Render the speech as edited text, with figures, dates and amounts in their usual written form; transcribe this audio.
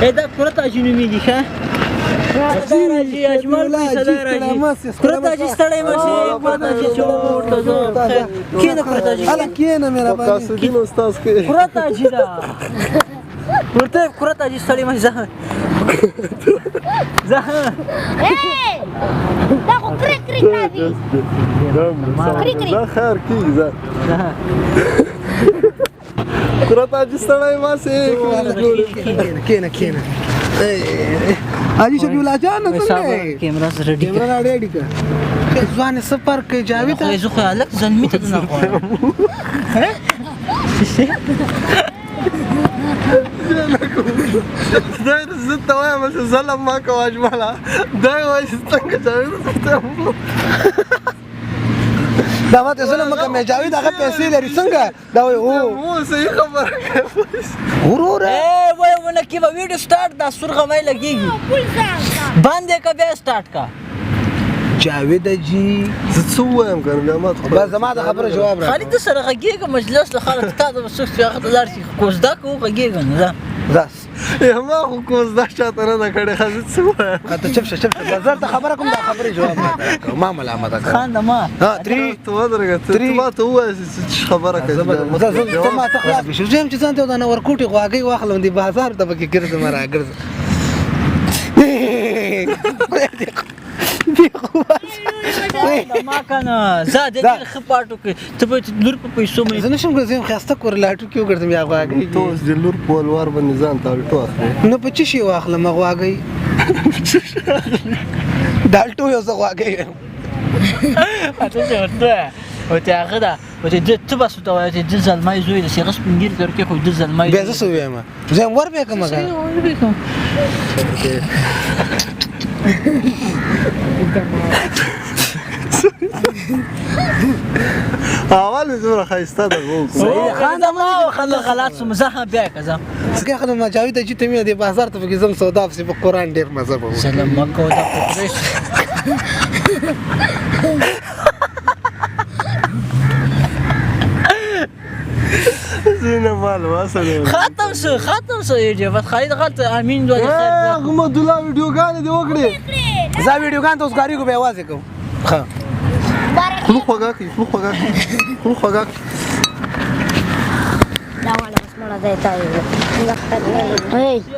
ای دا قرت حاجي نومېږي، ښه؟ راځي اجمل صدا راځي. قرت حاجي ستړی مه شې، قرت حاجي چورته ځه، کښېنه قرت حاجي. هله کښېنه مهرباني. قاصدین استاد کې قرت حاجي ده ورته. قرت حاجي ستړی مه شې، ځه ځه. دا خو کرک کرک راځي. دا خیر کېږي، ځه قرت حاجي ستړی مه شې. کښېنه کښېنه. حاجي شفیع الله جان، څنګه یې؟ کیمرا سره ریډي. کیمرا ریډي کړه ځوان. څه فرق کوي جاوید؟ خو زه خو هلک زلمي ته نه غواړم. دا زه ته وایم چې ظلم ما کوه اجمله، دا وایي چې څنګه جاوید ته. دا ماته ظلم مکه مې جاوید، هغه پیسې لري څنګه؟ دا وایي او مو صحیح خبره وروره. ای وای ونه کې به ویډیو سٹارټ، دا سرخه مې لګیږي باندې کا، بیا سٹارټ کا. جاوید جی، زه څه ووایم که نه؟ بیا ما ته بس زما د خبرو جواب راکړه. خالد سره غږیږم مجلس له خلک تا ته څه چې هغه ته لاړ شي کوزده کو غږیږم نه. بس ما خو کوزده چاته نه ده کړې، ښه زه څه ووایم؟ ته چپ شه، چپ شه. بس زه خبره کوم، دا خبرې جواب راکړه، ما ملامت کړه. خان ما. ها 3 ته ودرېږه، ته ما ته ووایه چې خبره کوې. زه ته ما ته خلاص شو. زه هم چې ځان ته دا نه ورکوټي غواګۍ واخلم، دی بازار ته پکې ګرځم راګرځم. ما کنه زه د دې ښه پاټو کې ته به لور په پیسو مې زه نشم ګرځم، ښایسته کور لاټو کې وګرځم یا غواګۍ. ته اوس د لور په ولوار باندې ځان ته الټو اخلې؟ نو په څه شي واخلم غواګۍ؟ د الټو یو څه غواګۍ. ته څه ورته او ته هغه ده او ته ته بس ته وایې چې د زلمي زوی د سیغه سپینګیر ترکه، خو د زلمي بیا زه څه ووایم؟ زه هم ور به کوم که اول څومره ښایسته ده. خان ما خان غلط سم، زه هم بیا که زه څنګه خلک ما جاوید چې ته مې د بازار ته پکې ځم سودا پسې، په قرآن ډېر مزه به وکړي. سلام مکو دا پرېش زینه مال واسه. ختم شو، ختم شو ویډیو بس. خالد غلط امین دوه. هغه دولا ویډیوګانې دې وکړې؟ زه ویډیوګان ته اوس ګاریږو، بیا واځې کوم. ښه خوله خوږه کړي، خوله خوږه کړي، خوله خوږه کړي. دا والا بس مړه دی تا یې.